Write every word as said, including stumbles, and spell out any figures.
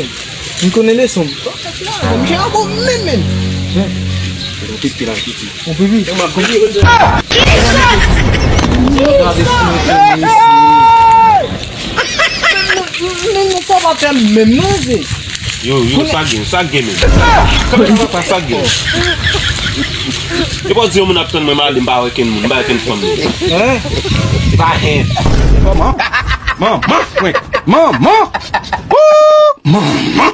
men. M konnen leson m. Misye an bon menm, menm. Ou pipi la, pipi. Ou pipi. Gade si nou te isi. Men, men, men, sa pa fè menm non, se. Yo, yo, sa gen, sa gen menm. Sa pa, sa gen. Yo pa di yon moun ap tann mwen, m ale, m pa wè kenn moun, m pa wè kenn fanm. Hein? Pa hen. Manman. Manman, mwen. Manman. Woo! Manman.